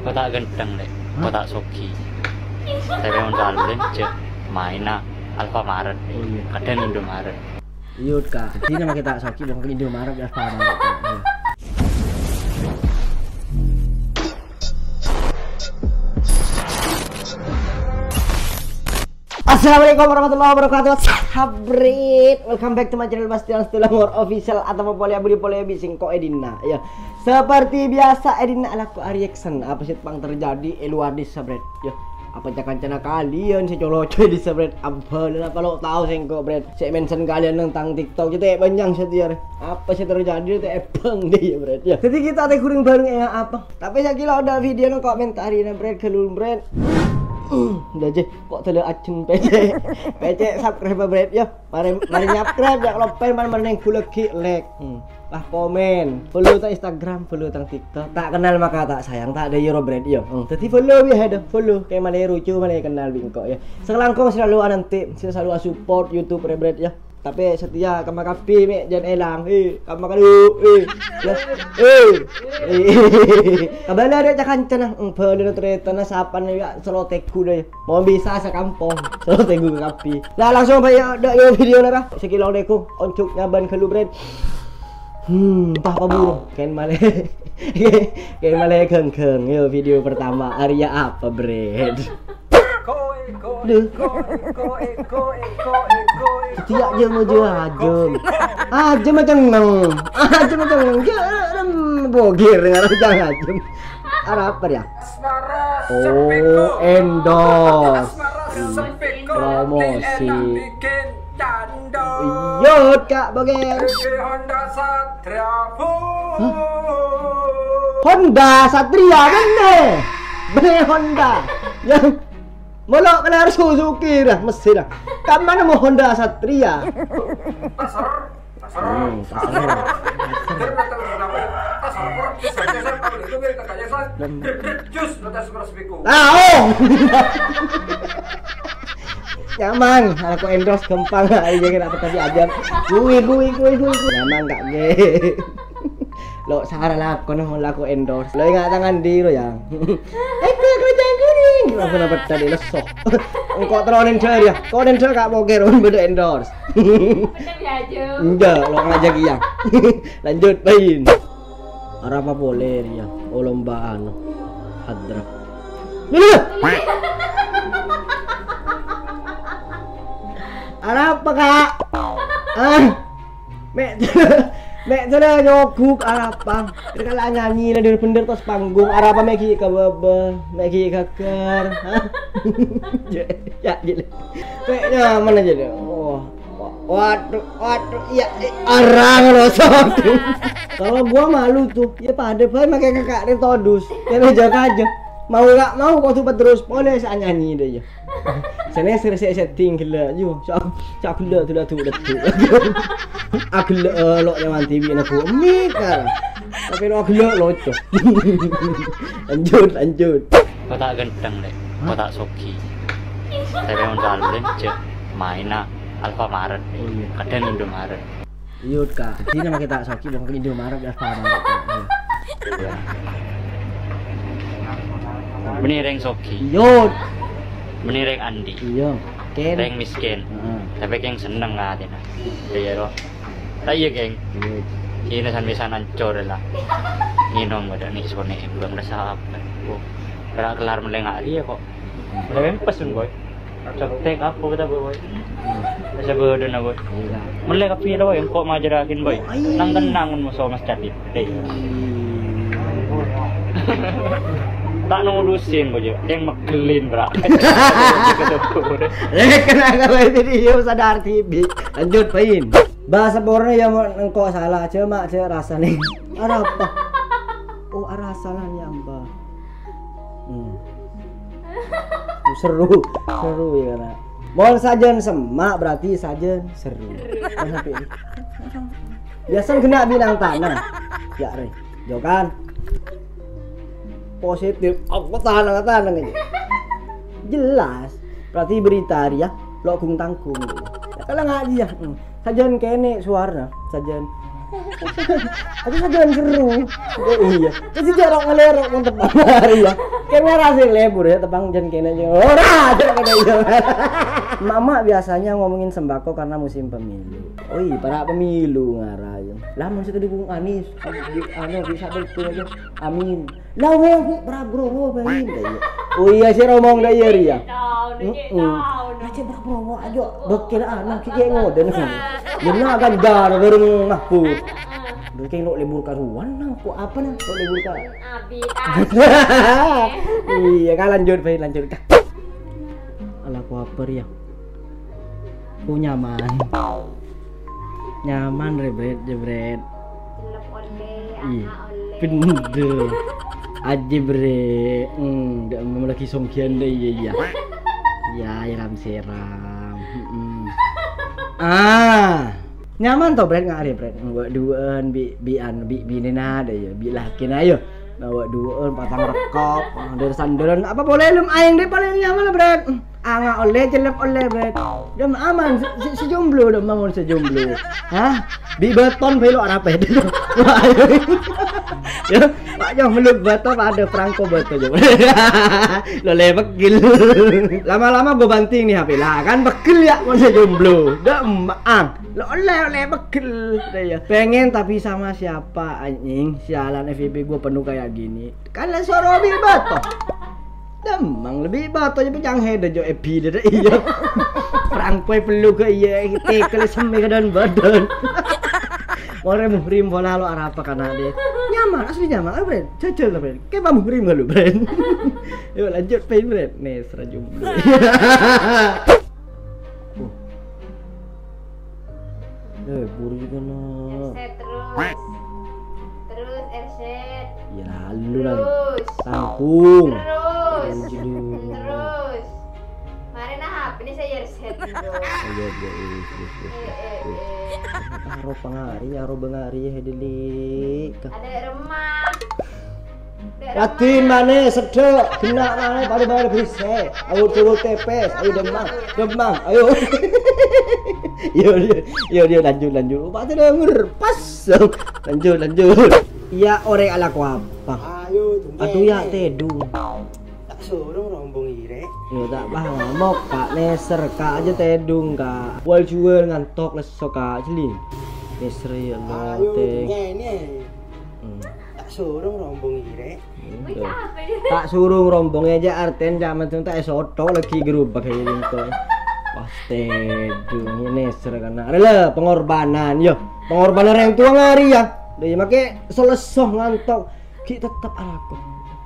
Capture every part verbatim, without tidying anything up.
Kok ta' ghântheng, Lè'. Kok ta' soghi. Tapè mon kalèn jhâ' maèna Alfamaret, Lè'. Oh, iyâ. Kadhâng Indomaret. Iyâ, Kak. Dhâddhi, nama kita' soghi, bukan Indomaret, Alfamaret, Kak. Iyâ. Assalamualaikum warahmatullahi wabarakatuh. Sabrit. Welcome back to my channel, Bastian Stulamor Official, atau polè budi polè bi sèngko' è dinna', ya. Seperti biasa, è dinna' alako reaction apa sè pang terjadi è luar dissa, Bret. Ya, apa ca-kancana kalèn sè colo-colo è dissa, Bret? Abâlân apa lo' tao sèngko', Bret? Sè mention kalèn neng tang TikTok, jhâ' bânnya' satèya, Bret. Apa sè terjadi, ta' èbâng dâ' iyâ, Bret, ya. Dhâddhi kita ta' ghuring bhâreng è apa? Tapè sakalè lo' ada video neng komentar ini, Bret, ghâllu, Bret. Udah, jè, kok tele ajen pècè'. Pècè' subscribe, Bret, ya. Marè, marè nyabscribe, ya, kalau pengen marè, marè neng gulagi, like. Hmm. Wah, komen. Follow tang Instagram, follow tang TikTok. Ta' kennal maka ta' sayang, ta' dâ' iyâ ro, Bret, ya. Hmm. Dhâddhi follow bi' aja, follow. Kayak malè rucu, malè kennal bi' engko', ya. Sakalangkong selalu ananti, selalu support YouTube, Bret, ya. Tapè satèya kamma kabbhi, mè' jhân èlang. Eh, kamma kalu. Eh, ya. Eh. Eh. Kabâlâ dâ' ca-kancana. Eng, bâlâna tarètana sapana ya saloteggu dâ'. Mon bisa sakampong. Saloteggu kabbhi. Lah, langsung bâ' ya, dâ' ya video nara. Sakalangkong onjuk nyabân ghâllu, Bret. Hmm, pas paburu. Kèng malè. Kèng malè ghâng-ghâng. Yo, video pertama. Arya apa, Bret? Duh. Dhâddhi ajâm aja ajâm. Ajâm acenneng. Ajâm acenneng. Jâ-, rem-, bogir ngarep jang ajâm. Arapa ya? Oh, endorse. Promosi. Iyâ, Kak, bogir. Hah? Honda Satria, bânnè. Bânnè Honda. Ya. Molo' kelar Suzuki dah, mesti dah. Kamma nemmo Honda Satria? Pasar, pasar. Hmm, pasar. Pasar, pasar. Jus, lo tas beras beko. Ah, oh. Nyaman, aku endorse gampang. Ayo, kira apa tadi aja. Gui, gui, gui, gui, gui. Nyaman, Kak, gui. Lo' sara lakona mon lako endorse. Lo' enga' tang andi' ro, ya. Eko kerajaan kuning. Gimana pernah peta di leso? Engko' terro nendhâr, ya. Ko' nendhâr ka' poker mon bâdâ endorse. Bener ya, Jo? Enggak, lo' ngajak iya. Lanjut, main. Arapa polè, ya? Oh, lomba anu. Hadrah. Lho, lho, lho. Arapa, Kak? Ah. Mè', mè' jârèya nyogok arapa? Kala nyanyi la dhâri bhendher tos panggung. Arapa mè' ghi' ka bâbâ, mè' ghi' ghâgghâr. Hah? Ya, ya, gila. Mè' nyaman aja deh. Oh. Waduh, waduh, iya, eh, arang lo, sob. Kalau gua malu tuh, ya padâ bhâi make kakak ini todus. Ya, meja aja. Mau nggak mau, kok tuh terus polè sè nyanyi deh, ya. Sènè sè, sè setting ghellâ', yo, sa-, sa ghellâ' tuh la tuh, la tuh. Aghellâ', eh, lo' nyaman T V na bu, mikar. Tapè lo' aghellâ' loco. Lanjut, lanjut. Kok ta' ghântheng, Lè'. Hah? Kok ta' soghi. Tapè mon kalèn jhâ' maèna Alfamaret, Lè'. Oh, iya. Kadhâng Indomaret. Iyâ, Kak. Dhâddhi nama kita soghi, bukan Indomaret, ya, paham, Kak. Iyâ. Mending rèng soghi. Iyâ. Mending rèng andi'. Iyâ. Kèn. Rèng miskin. Heeh. Tapè kèng senneng atèna. Iyâ, ro. Ta' iyâ, Kèng. Iyâ. Kèng san-mèsan ancor la. Ngènom bâdâ nè' sonè' bâng rasa apa. Oh. Kèra kelar mellè ngari ya kok. Mellè pempes, Boy. Coktek apa kita, Boy? Bisa bâdâna, Boy. Mellè kabbhi la, Boy, engko' majârâghin, Boy. Nang-tennang mon moso Mas Cadit. Deh. Ta' nudusin, Boy. Yang megelin, Bra. Eh, kena kalau video sadar T V. Lanjut, Pain. Bahasa porno ya, mon engko' salah. Cuma, cuma rasanya. Arapa? Oh, arasana ya, Mbah. Hmm. Seru, seru ya, karena mon sajân semma' berarti sajân seru. Mon sampai ini. Biasanya kena bilang tanah. Ya, Re. Yo kan? Positif. Aku tanah-tanah ini. Jelas. Berarti berita dia lo' gung-tanggung. Ya, kalau nggak dia. Hmm. Sajân kènè' suarana, sajân. Aku sajân seru. Oh, iya. Terus dia rok ngelerok mon tebbhâng hari ya. Kan ngara sè lebur ya, tepang jân kènè' jân. Ora, jân kènè' jân. Emak-emak biasanya ngomongin sembako karena musim pemilu. Oh iya, para pemilu ngara ya. Lah, mon sè tadi Bung Anies, anu, bisa betul aja. Amin. Lah, wong, para browo, bain, dah iya. Oh iya, sih, romong, dah iya, Ria. Tahu, nih, Heeh. Tahu, Lah, cek browo aja. Bekil anak, ki, kayak ngoden. Bener, Ganjar, bareng Mahfud. Heeh. Berarti lo libur karuan, nang, kok apa, nang? Kok libur karuan? Abi, Iya, kan lanjut, baik, lanjut. Ala ku apa, ya? Ku nyaman. Nyaman, re, Bret, jebret. Celep olle, Ih, anga olle. Bener. Aja, Bre. Hmm, ndak mau lagi songgian deh, iya, iya. Ya, iram-seram. Mm-mm. Ah. Nyaman to, Bret, ngare, Bret? Nggawa duwa'an bi', bi' anu, bi' binena deh ya, bi' lakena ayo. Nggawa duwa'an, patang rekop, sandal-sandalan, apa boleh lem aeng deh paling nyaman lah, Bret. Anga olle, celep olle, Bret. Dem aman, se, se, sejomblo, dem aman sejomblo. Hah? Bi' beton belo arape. Ya, Pak, yo, melut bato, ada perangko bato, yo. Lo le pegel. Lama-lama gua banting nih H P lah, kan pegel ya, mon sejomblo. Dem aman. Lo oleh, oleh pegel. Dah ya. Pengen tapi sama siapa, anjing? Sialan, F Y P gua penuh kayak gini. Kan le soro bi' bato. Demang lebih bato aja pejang hede jo ebi dede iya. Perangkoi perlu ke iya, tekel semi ke dan badan. Ore muhrim pola lo arapa kana de. Nyaman, asli nyaman, ah, Bren. Jajal, Bren. Kayak Pak Muhrim kalau, Bren. Yuk, lanjut, Pen, Bren. Nih, serah jomblo. Wah. Eh, buru juga, nak. Erset terus. Terus, Erset. Ya, lalu, lah. Terus. Tangkung. Terus. Anjir. Terus. Mari, nah, apa nih saya Erset, bro? Iya, iya, iya, iya, iya. Eh, eh, eh. Aro pengari, aro bengari, ya, Deli. Ada remah. Ladin mane, sedhek, genna' mane, padha mane berise. Ayo, dulu tepes, ayo, demang, demang, ayo. Yo, yo, yo, yo, lanjut, lanjut. Pas denger, pas. Lanjut, lanjut. Iya, orek ala ku apa? Ayo, Aduh, ya, tedung. Tak suruh rombong ire. Yo, tak paham. Mok, Kak, neser, Kak, aja tedung, Kak. Wal jual ngantok, leso, Kak, jeli. Neser, ya Allah, Ayo, teng. Ini. Hmm. Tak suruh rombong ire. Iya. Tak suruh rombongnya aja arten zaman itu tak esoto lagi gerubak kayak gitu. Wah, tedung ini seru karena ada lah pengorbanan, yo. Pengorbanan orang tua ngari ya. Dia make selesoh ngantok. Ki tetep alako.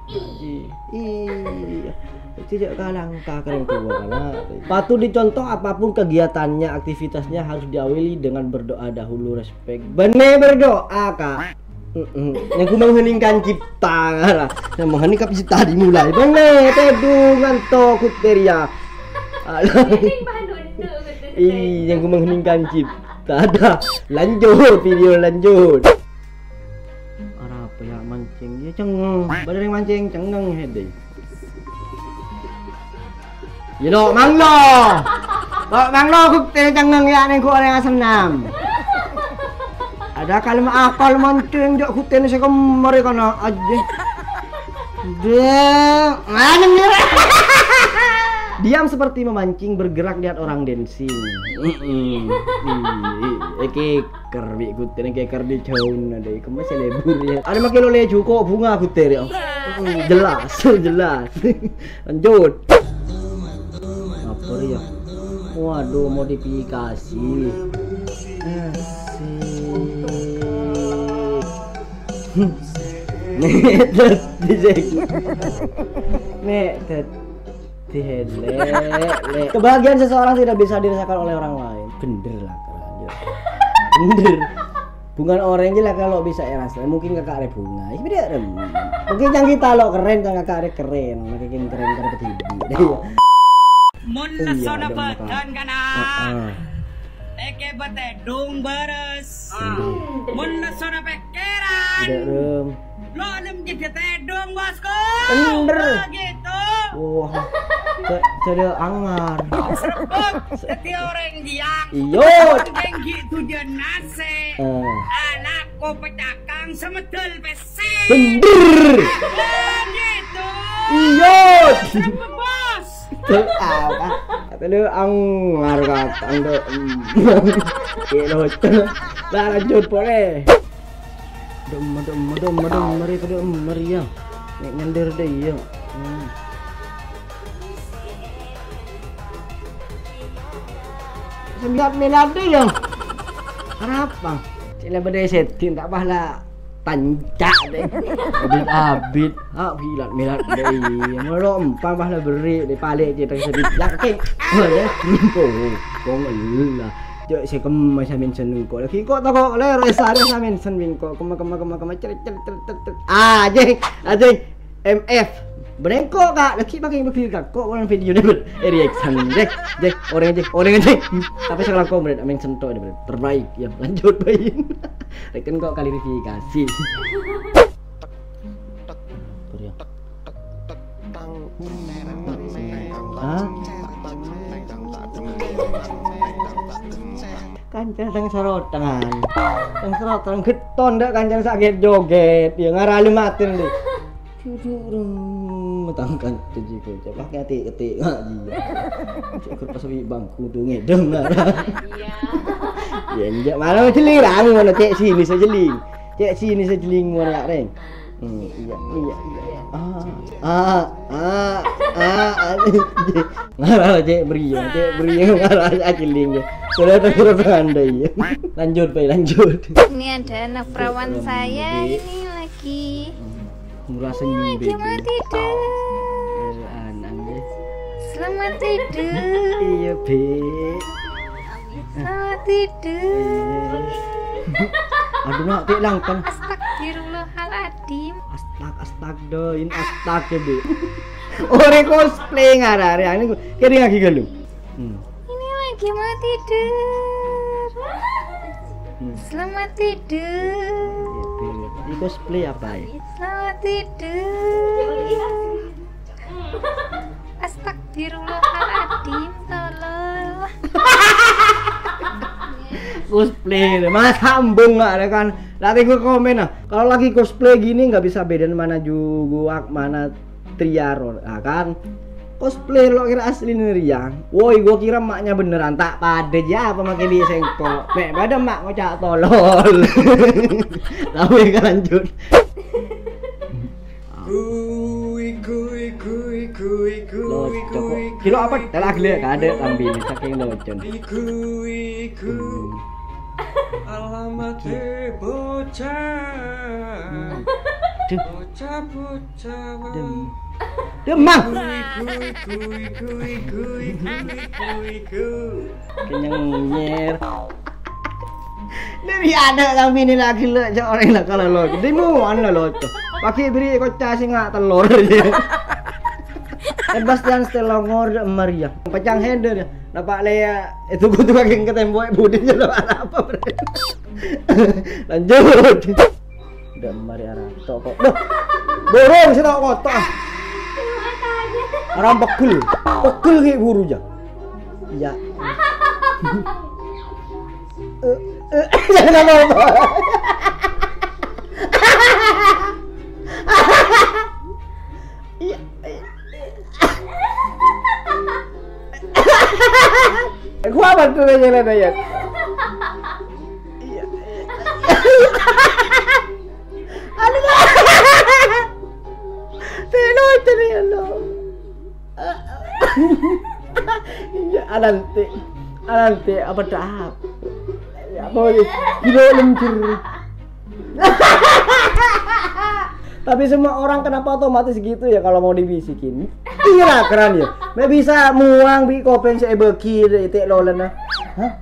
Iya. Iya. Tidak kalah angka keren tua karena Patut dicontoh apapun kegiatannya, aktivitasnya harus diawali dengan berdoa dahulu, respect. Bener berdoa, Kak. Mm-mm. Yang ku mengheningkan cipta, lah. Yang mengheningkan cipta dimulai. Bener, tedungan to kuteria. Alah. Ini bahan untuk gitu. Ih, yang ku mengheningkan cipta. Ada. Lanjut, video lanjut. Arapa ya mancing? Ya cengeng. Bener yang mancing, cengeng hede. Ya, lo, manglo. Lo, manglo, bukti cengeng ya, neng ku orang asenam. Ada kalimat akal mancing, jok kutene sing kemari kana aja. Deh, anjing nih. Diam seperti memancing, bergerak lihat orang dancing. Mm-mm. Iya, iya. Oke. Keker, bi' kuteran keker di jaun ada, kemas ya lebur ya. Ada makin oleh joko bunga kuter ya. Hmm, jelas, jelas. Lanjut. Apa ya? Waduh, modifikasi. Asik. Nek dadi sing. Nek dadi Dihelek, lek. Kebahagiaan seseorang tidak bisa dirasakan oleh orang lain. Bener lah, Kak. Bener. Bunga orang aja lah kalau bisa ya rasanya. Mungkin kakak ada bunga. Ya, beda, Rem. Mungkin yang kita lo keren, yang kakak ada keren. Mungkin keren karena begini. Mon Iya, lessona ada muka. Badan kana. Heeh. Eke batedung baras. Bener. Mon lessona pekeran. Tidak, Rem. Lo nem jadi tedung, Bosku. Bener. Begitu. Wah, ce-, cedek angar. Serbuk, jadi orang jiang. Iyo. Tinggi tujuan nasi. Eh. Anakku pecakang semedel pesi. Bener. Begitu. Iya. Bos. Tuh, apa? Kata lu anggar katang tuh. Hmm. Kayak lucu. Lah, lanjut, boleh. Dum, dum, dum, dum, mari, dum, mari, ya. Nek nyender deh, iya. Hmm. Sembilan milad deh, ya. Kenapa? Cile bede sedin, tak pahla tancak deh. Abit-abit. Ah, bilat milad deh, iya. Melo empang pahla beri, deh, pale cita sedih. Yakin. Oh, ya. Kong, kong, elah. Cek, sè kemma sè mention engko'. Lagi engko' tako' lèro, sare sè mention engko'. Kemma, kemma, kemma, kemma, cret, cret, cret, cret, cret. Ah, jeng, ah, jeng. M F. Bârâmma engko', Ka'? Lagi pakai mobil, Ka'. Kok orang video ini, eh, reaction, jeng. Jeng, orang, jeng, orang, jeng. Tapi sekarang kok, Bret, mention tok, Bret. Terbaik, ya, lanjut, Bret. Reken kok klarifikasi. Hah? Kancana tang sarotangan. Tang sarotangan getton dak kancana sakit joget. Ya ngarale mati nanti. Cucu rem, tang kanca jiko. Cek pakai ati-ati ngaji. Cek kertas wi bangku tuh ngedem ngarah. Iya. Ya, enjak malah jeling rame ngono, cek sini sajeling. Cek sini sajeling ngono ya, Reng. Hmm, iya, iya, iya. Ah, ah, ah, ah. Ngarah, cek beriyo, cek beriyo, ngarah, ajeling, ya. Sudah terus anda, iya. Lanjut, Pak, lanjut. Ini ada anak perawan saya ini lagi. Murah senyum, lagi mau tidur. Eh, anak, ya. Selamat tidur. Iya, Be. Selamat tidur. Iya. Aduh, nak, tik langkang. Astagfirullahaladzim. Astag, astag, doin, astag, ya, Be. Ore cosplay ngarah, ore, ane, kering lagi galu. Hmm. Ini lagi mau tidur. Hmm. Selamat tidur. Ya, Be. Ini cosplay apa, ya? Selamat tidur. Astagfirullahaladzim, tolol. Cosplay, Mas sambung nggak ada kan? Nanti gue komen, nah. Kalau lagi cosplay gini nggak bisa bedain mana Juguak, mana Triaron, ya kan? Cosplay lo kira asli nih, Rian. Woi, gue kira maknya beneran, tak pada aja apa makin di sengko. Mek pada mak ngocak tolol. Tahu ya kan, lanjut. Gui, gui, gui, gui, gui, gui, gui. Kilo apa? Telah gila, kada tampil, saking lucu. Gui, gui. Alamat bocah. Hmm. Duh. Bocah, bocah. Dem. Demam. Gui, gui, gui, gui, gui, gui, gui, gui. Kenyang nyer. Dari ada kami ini lagi lo, cok, orang lah kalau lo. Di mana lo, cok? Pakai beri kocak sih nggak telur. Sebastian Stelongor de Maria. Pecang hender ya. Napa lea itu kudu kayak ke tembok budi lo apa, Bre? Lanjut. Udah mari arah toko. Loh. Borong sih toko kotak. Orang pegel. Pegel kayak buru aja. Iya. Eh, eh, jangan apa-apa. Iya. Gua bantu aja lah, Dayat. Iya. Aduh. Tidak lucu nih, ya Allah. Iya, anante. Anante, apa dah? Ya, apa ya? Gila, lembur. Tapi semua orang kenapa otomatis gitu ya kalau mau dibisikin? Iya lah, keren ya. Mek bisa muang bi kopen sik bagi etek lolen, ah. Hah?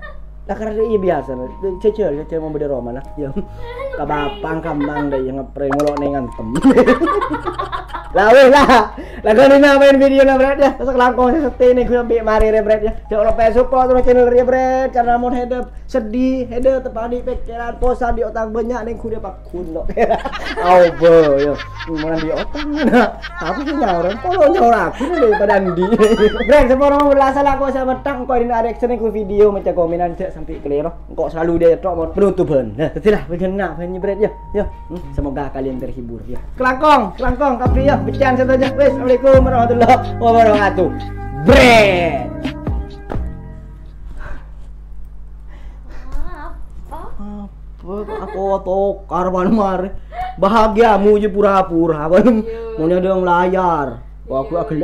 Lah, karena iya biasa, nah. Jajal, jajal mau beda Roma, nah. Ya. Kabapang kambang deh yang ngeprank ngolok neng antem. Lah, weh lah. Lah, kan ini main video nah, Bret, ya. Terus langkong saya setin nih, gue sampai mari, ya, Bret, ya. Jangan lupa support terus channel, ya, Bret. Karena mau hidup sedih, hidup tepani pikiran, posan di otak banyak nih, gue pak kuno. Aobo, ya. Mana di otak, nah. Apa sih nyaur? Kalau nyaur aku nih daripada Andi. Bret, semua orang berasa lah, kok saya metang, kok ini ada action nih, gue video, macam komenan, cek sampai keliru. Engko' selalu dia tok mon penutupan. Nah, jadilah, bagaimana, bagaimana, Bret, ya. Ya, hmm, semoga kalian terhibur, ya. Kelangkong, kelangkong, tapi ya, pecahan saja, wes. Assalamualaikum warahmatullahi wabarakatuh. Bret. Apa? Apa kok aku tokar pan mare? Bahagiamu aja pura-pura. Apa Iya. Mau nyadong layar. Wah, aku Iya. agel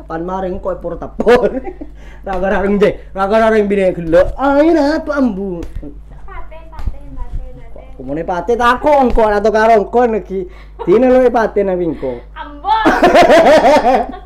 pan mare engko' por tepor. Raga rareng je, raga rareng bine gelo. Ayo na tu ambu. Paten, paten, paten, paten. Kumone pate tako engko' atau karo engko' lagi. Dina lo pate na bingko. Ambon.